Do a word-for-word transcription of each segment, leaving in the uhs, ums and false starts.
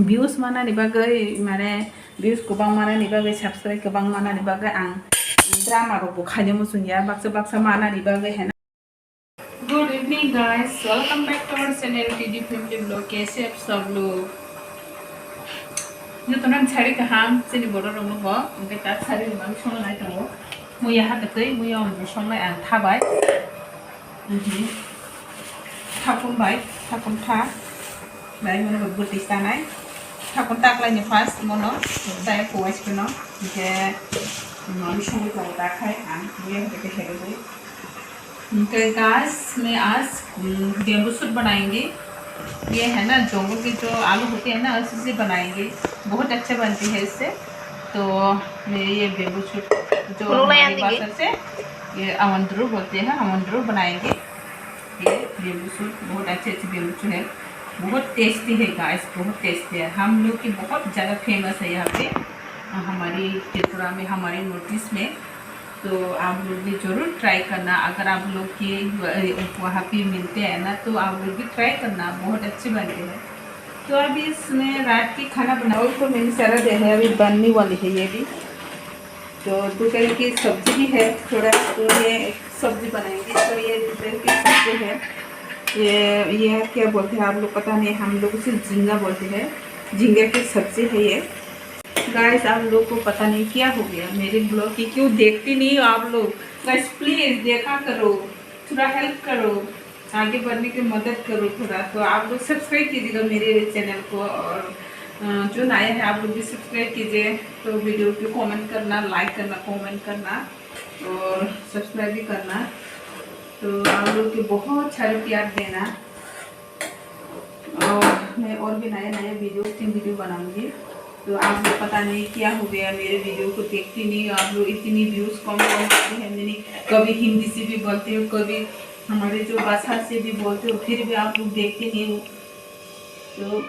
Views manani bagwi, mane views kwbang manani bagwi, subscribe kwbang manani bagwi ang drama rokbo khaina muchungya, baksa baksa manani bagwi hena. Good evening guys, welcome back to our channel T D Film Vlog. Kaise aap sab log? Jotono ang sari kaham, chini borok rokno bo, hwnkhe tak sari ni bagwi songlai tongo. Muya hakhe twi, muya omni songlai ang thabai. Mhm. Thakun bai, thakun tha. Bai mono bo bwtwi sanai. Thakun taklaini first mono, tei kuwai sipeno. Hwnkhe, mono songwi tongo takhai ang, muya hakhe twi kherogwi. तो गाइस, मैं आज, हम्म, bamboo shoot बनाएंगे। ये है ना, जंगल के जो आलू होते हैं ना, उसी से बनाएंगे। बहुत अच्छा बनती है इससे। तो मैं ये बेम्बू शूट, जो हमारी भाषा से ये अवंद्रू बोलते हैं, अवंद्रू बनाएंगे। ये बेम्बू शूट बहुत अच्छे अच्छे बेम्बू शूट है, बहुत टेस्टी है गाइस, बहुत टेस्टी है। हम लोग की बहुत ज़्यादा फेमस है यहाँ पे, हमारी त्रिपुरा में, हमारे नॉर्थ ईस्ट में। तो आप लोग भी ज़रूर ट्राई करना। अगर आप लोग के वहाँ पे मिलते हैं ना, तो आप लोग भी ट्राई करना, बहुत अच्छे बनते हैं। तो अभी इसमें रात की खाना बनाओ, तो मैंने सारा दिया है, अभी बनने वाली है ये भी। तो दोपहर की सब्जी भी है थोड़ा, तो ये सब्जी बनाएंगे। तो ये दोपहर की सब्जी है, ये, ये क्या बोलते हैं आप लोग, पता नहीं, हम लोग उसे झींगा बोलते हैं, झींगे की सब्जी है ये। गाइस, आप लोग को पता नहीं क्या हो गया, मेरे ब्लॉग की क्यों देखती नहीं हो आप लोग। गाइस, प्लीज देखा करो, थोड़ा हेल्प करो, आगे बढ़ने की मदद करो थोड़ा। तो आप लोग सब्सक्राइब कीजिएगा मेरे चैनल को, और अ, जो नया है आप लोग भी सब्सक्राइब कीजिए। तो वीडियो पे कमेंट करना, लाइक करना, कमेंट करना और सब्सक्राइब भी करना। तो आप लोग के बहुत सारे प्यार देना। और मैं और भी नया नया वीडियो, तीन वीडियो बनाऊंगी। तो आप लोग पता नहीं क्या हो गया, मेरे वीडियो को देखती नहीं आप लोग, इतनी व्यूज कम कम आती है। मैंने कभी हिंदी से भी बोलती हूँ, कभी हमारे जो भाषा से भी बोलती हूँ, फिर भी आप लोग देखते नहीं हो। तो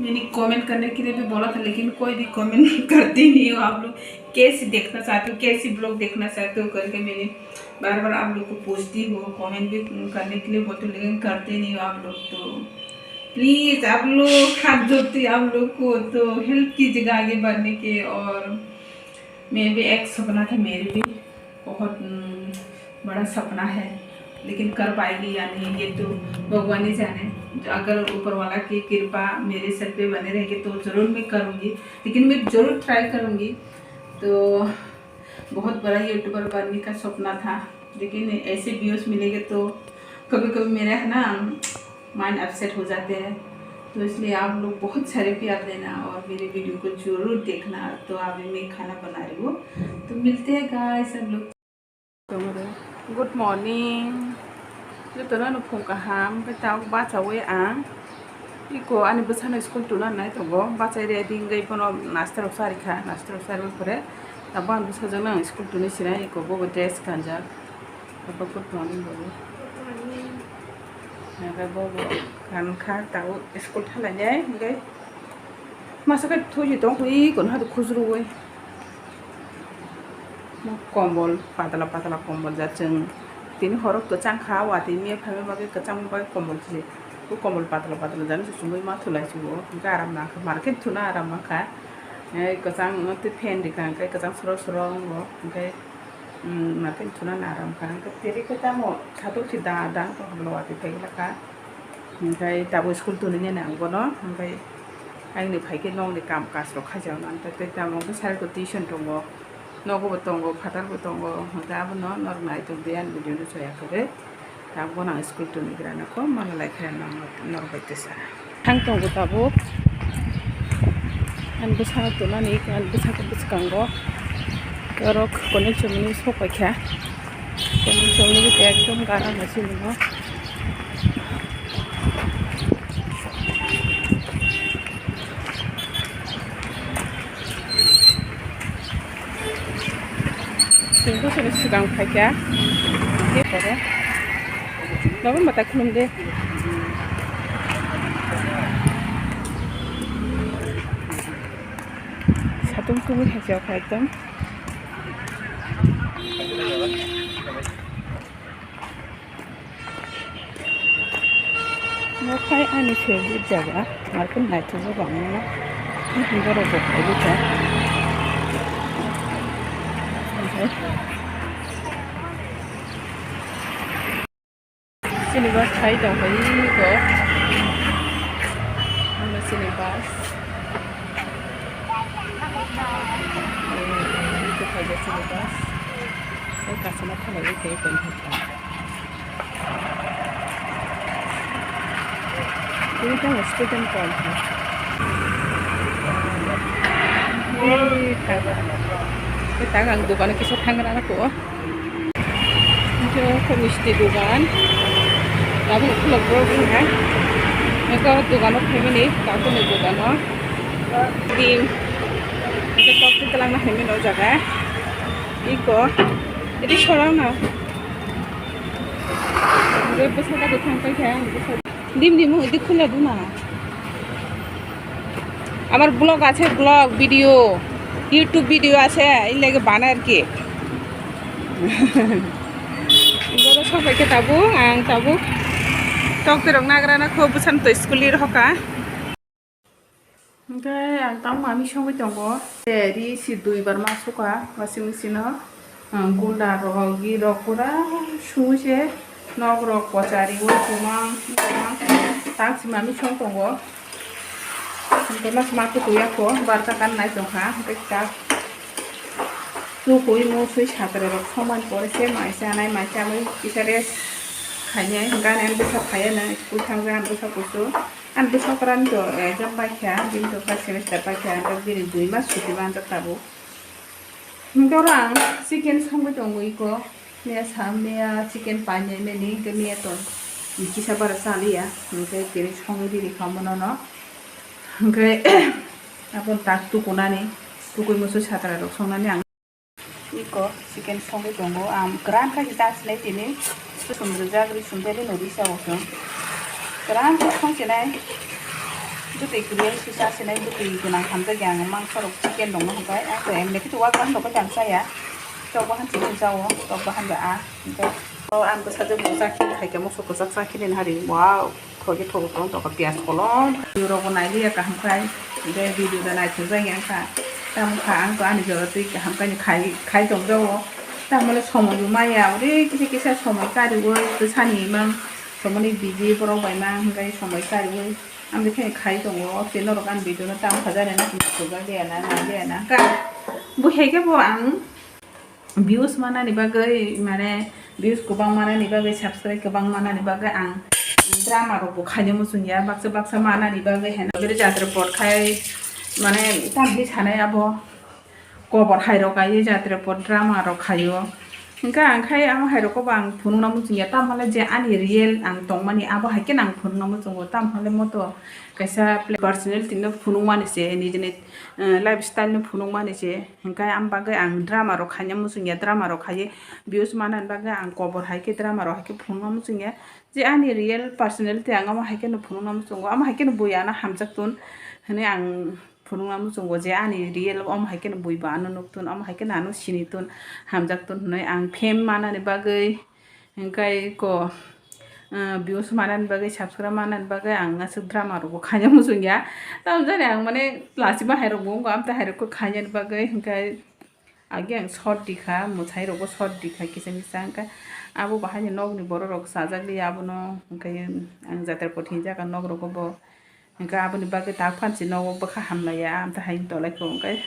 मैंने कमेंट करने के लिए भी बोला था, लेकिन कोई भी कमेंट करते नहीं हो आप लोग। कैसे देखना चाहते हो, कैसी ब्लॉग देखना चाहते हो करके मैंने बार बार आप लोग को पूछती हूँ, कमेंट भी करने के लिए बोलते हो, लेकिन करते नहीं हो आप लोग। तो प्लीज आप लोग, हाथ जोड़ती हूँ आप लोग को, तो हेल्प कीजिएगा आगे बढ़ने के। और मैं भी, एक सपना था मेरे भी, बहुत, उम, बड़ा सपना है, लेकिन कर पाएगी या नहीं, ये तो भगवान ही जाने। अगर ऊपर वाला की कृपा मेरे सर पे बने रहेगी, तो ज़रूर मैं करूँगी, लेकिन मैं ज़रूर ट्राई करूँगी। तो बहुत बड़ा यूट्यूबर बनने का सपना था, लेकिन ऐसे व्यूज़ मिलेंगे, तो कभी-कभी मेरा, है ना, माइंड अपसेट हो जाते हैं। तो इसलिए आप लोग बहुत सारे प्यार देना और मेरे वीडियो को ज़रूर देखना। तो अभी मैं खाना बना रही हूँ, तो मिलते हैं गाइस हम लोग। Good morning. Jotono no phung kaham, khe tabuk bachawi ang. Iko ani bwsano school tuna nai tongo, bachai ready wngwi bono nasta rok charikha, nasta rok charwi pore tabuk ani bwsajwkno ang school tuni sinai, iko bobo dress kanjak. Tabuk good morning bobo. Hwnkhe bobo kankha tabuk school thalainai hwnkhe. Masa khe thwi tong twi kono hadu khujurwi. Kombol patala patala kombol jak chwng tini horo kwchang kha, watwi mia phaima bagwi kwchang bai kombol chini. O kombol patala patala jani se chumui ma thulai chugo, hwnkhe aram nangkha, market thuna aram mankha. Ei kwchang no tei fan rikha, hwnkhe kwchang soro soro wngo, hwnkhe, um, market thuna aram kha, hwnkhe tiri khe tamo khatok si da da wng tong kha, watwi phai glak kha. Hwnkhe tabuk school tuni nini ang bono, hwnkhe aini phaikhe nokni kam kaj rok khaijak nang, tei tamo khe side o tuition tongo, nogo bo tongo, phatar bo tongo, hwnkhe abono norok nai tong di ani video no chaya kwrwi. Tabuk bono ang school tuni gra nang kho, mano lai khe norok bai tesa thang tongo tabuk. Ani bwsano tonani, ani bwsakhe bwskango borok konwi chumui sok paikha, konwi chumui ekdom gara no sini no. Chwng bwswk swkang phaikha, tei pore baba mata khulumde. Satung tungwi haijakha ekdom. Mo Hai ani favorite jaga, market naithogo bangma, borok bo phaibo kha. Chini bus phai tong phai ko, ano chini bus, eh, iko phai chini bus, eh, kasana thalai tong phai. Ini kan student call. Ini kan. Kita kan dukano kisa thangra na ko. Ini ko misti dukan. Tapi itu lo bro ini kan. Ini ko dukano family, tapi ini dukano. Dim. Ini ko kita lang na family lo jaga. Iko. Ini seorang na. Gue pesan tadi sampai kan. Dim dim, udi khule duna. আমার ব্লগ আছে, blog video, YouTube video আছে, এই লাগে বানায় আর কি। Borok sokbai khe tabuk, ang tabuk tok terok nagra na kho bwsano to school ir hoka. Hingke ang tamo mami songwi tongo. Ri si duibar ma suka washing machine o. Ang gunda rok, gi rok pura sui se nok rok pochari o tumang tumang tang si mami song tongo. Hingke mas ma kutu ya ko barta kan nai tongkha hingke ta tukui mo sui satra rok somani pore se mai se anai mai se amoi kisa rest khainai hingke ani bwsa phaiya nai school thang jani bwsa kusu. Ang bwswk rani to exam paikha, bini to first semester paikha, ang bini dui mas chuti manjak tabuk. Hingke oro ang chicken songwi tongo iko, miya sa, miya chicken painai mani, hingke miya to kisa bara chaliya, hingke tini songwi riri kha omo nono. Hingke aboni tak tukunani, tukui musu satra rok songnani ang. Iko chicken songwi tongo, ang kwran khe cha sinai tini, kusum rijak ri sumjali no risa o chwng. Kwran khe song sinai, bwtwi kwrwi se cha sinai, bwtwi gwnang hamjakya ang mangsa rok chicken rok no hwnkhe, ang to emni khe to wa kwran rok khe ang chaya, chok bahan chini cha o, chok bahan ba a, hwnkhe o ang bwsajwk bo cha khe hai khe moso kwchak cha khe nini hari, wow. Thogi thogo tong tong kha piyaj kolom. Video rok bo nai liya kaham khai. Tei video da naithok jak ya wngkha. Tamo kha ang to ani jora twi kaham khai khai, khai tong jago. Tamole somoi bo maya. Ore kisa kisa somoi kariui bwsani mang. Somoni busy borok bai mang hwnkhe somoi kariui. Amtwi khai khai tongo. Tei norok ani video no tamo kha jani naithok jak liya na, nai liya na. Ka bo hai khe bo ang views manani bagwi, mane views kwbang manani bagwi, subscribe kwbang manani bagwi ang drama rok bo khaina muchung ya, baksa baksa manani bagwi heno bere jatra pot khai, mane tamni sanai abo kobor hai rok ai jatra pot drama rok khaio. Hingke ang khai amo hai rok bo ang phunukna muchung ya, tamhole je ani real ang tongmani abo hai khe ang phunukna muchungo, tamhole moto kaisa personality no phunukmani se nijini, eh, lifestyle no phunukmani se. Hingke ang bagwi ang drama rok khaina muchung ya, drama rok khaiwi views manani bagwi ang kobor hai khe drama rok hai khe phunukna muchung ya. Je ani real personality ang omo hai kheno phunukna muchungo, omo hai kheno bui ano hamjak tun hinui ang phunukna muchungo je ani real omo hai kheno bui bo ano nuk tun, omo hai kheno ano sini tun, hamjak tun hinui ang fame manani bagwi. Hingke ko, ah, views manani bagwi, subscribe manani bagwi ang aswk drama rok bo khaina muchung ya. Tamjani ang mane lachima hai rok bo wngkha, amtwi hai rok khainani bagwi hingke agi ang short di kha, mwsai rok bo short di kha kisa misa, hingke abo bahai ni nok ni borok rok chajak liya abono, hingke ang jatra pot hinjak ang nok rok bo. Hingke aboni bagwi tak phansi nogo bwkha hamlaiya, amtwi hai tolai kho, hingke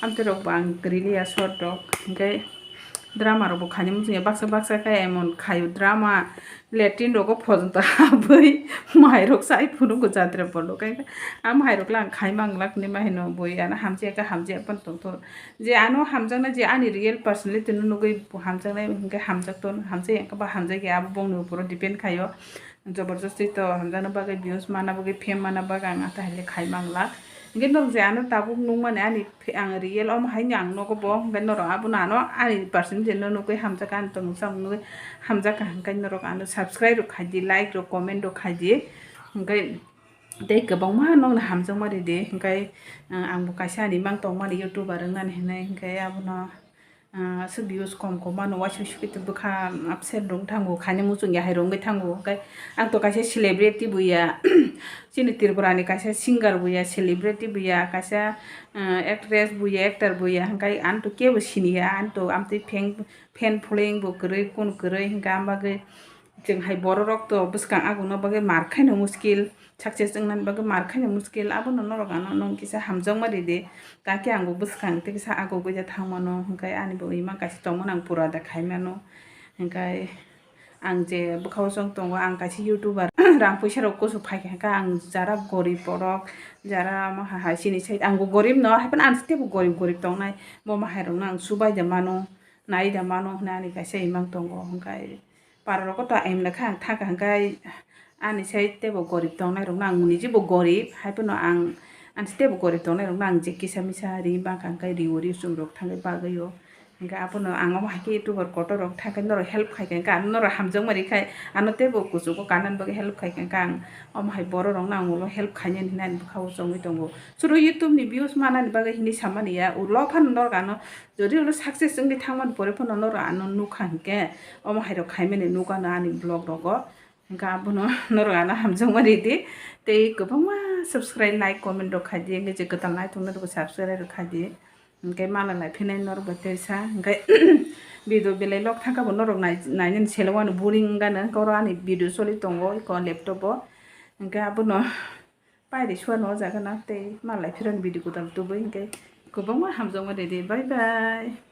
amtwi rok bo ang kwrwi liya short rok, hingke drama rok bo khaina muchung ya, baksa baksa khe emon khaio drama, latrine rogo phojong ta habwi mai rok sai phunukgo jatra borok, hingke a mai rok le ang khai manglak hinui ma hino bui ano hamjak khe hamjak phano tongthok, je ano hamjaknai je ani real personality no nugwi hamjaknai hingke hamjak ton, hamjak ya khe ba hamjak ya abo bongni uporo depend khaio. Joborjosti to hamjakna bagwi, views mana bagwi, fame mana bagwi ang atha hai le khai manglak. Hingke norok je ano tabuk nukmani ani phe-, ang real omo hai no ang nogo bo, hingke norok abono ano ani personality no nugwi hamjak ani tongmung samung nugwi hamjak kha, hingke norok ano subscribe rok khai di, like rok, comment rok khai di. Hingke tei kwbangma nokni hamjakma ridi, hingke, ah, ang bo kaisa ani mang tongmani YouTuber wngnani hinui, hingke abono Ah, aswk views kom kom mano, waisa waisa khe bwkha upset rwng thango, khaina muchung ya hai rwngwi thango. Hwnkhe ang to kaisa celebrity bo ya, chini Tripura ni kaisa singer bo ya, celebrity bo ya, kaisa, ah, actress bo ya, actor bo ya, hwnkhe ang to kebo sini ya, ang to amtwi fan, fan following bo kwrwi, kunu kwrwi, hwnkhe ang bagwi chwng hai borok rok to bwskang agungna bagwi mar khaino muskil. Success wngnani bagwi mar khaino muskil, abono norok ano nwng kisa hamjakma ridi. Kakhe ang bo bwskang tei kisa agugwi ja thangmano, hwnkhe ani bo ima kaisa tongmani ang pura da khaimano. Hwnkhe ang je bwkhao chwng tongo, ang kaisa YouTuber, rang puisa rok kusu phaikha, hwnkhe ang jara gorib borok, jara ma ha hai chini side, ang bo gorib no, haiphano ang teibo gorib gorib tongnai, bo ma hai rokno ang chubai da mano, nai da mano hwnwi ani kaisa imang tongo, hwnkhe. Para rok to emla kha ang thaka hwnkhe ani side teibo gorib tongnai rokno ang niji bo gorib, haiphano ang ani side teibo gorib tongnai rokno ang je kisa misa ri bangkha hwnkhe rio ri chum rok thangwi bagwi o. Hwnkhe abono ang omo hai khe YouTuber kotor rok thangkhe norok help khai kha hwnkhe ano norok hamjakma ri khai ano teibo kuchugo kanani bagwi help khai kha hwnkhe ang omo hai borok rokno ang ulo help khainani hinwi ani bwkhao chongwi tongo. Chwrwi YouTube ni views manani bagwi hinwi samani ya, ulo phano norok ano Jodi ulo success wngwi thangmani pore phano norok ano nukha hwnkhe, omo hai rok khaimani nukha no ani vlog rogo. Hwnkhe abono norok ano hamjakma ridi. Tei kwbangma subscribe, like, comment rok khaidi, hwnkhe je kwtal naithoknai rokbo subscribe rok khaidi. Hwnkhe mala lai phinai norok bai teisa. Hwnkhe video belai log thangkha bo norok nai-, nainani selengmani boring wngkha no, hwnkhe oro ani video choli tongo eko laptop o. Hwnkhe abono Pairi suano o jaga na tei malai phironi video kwtal tubui hwnkhe kwbangma hamjakma ridi. Bye bye.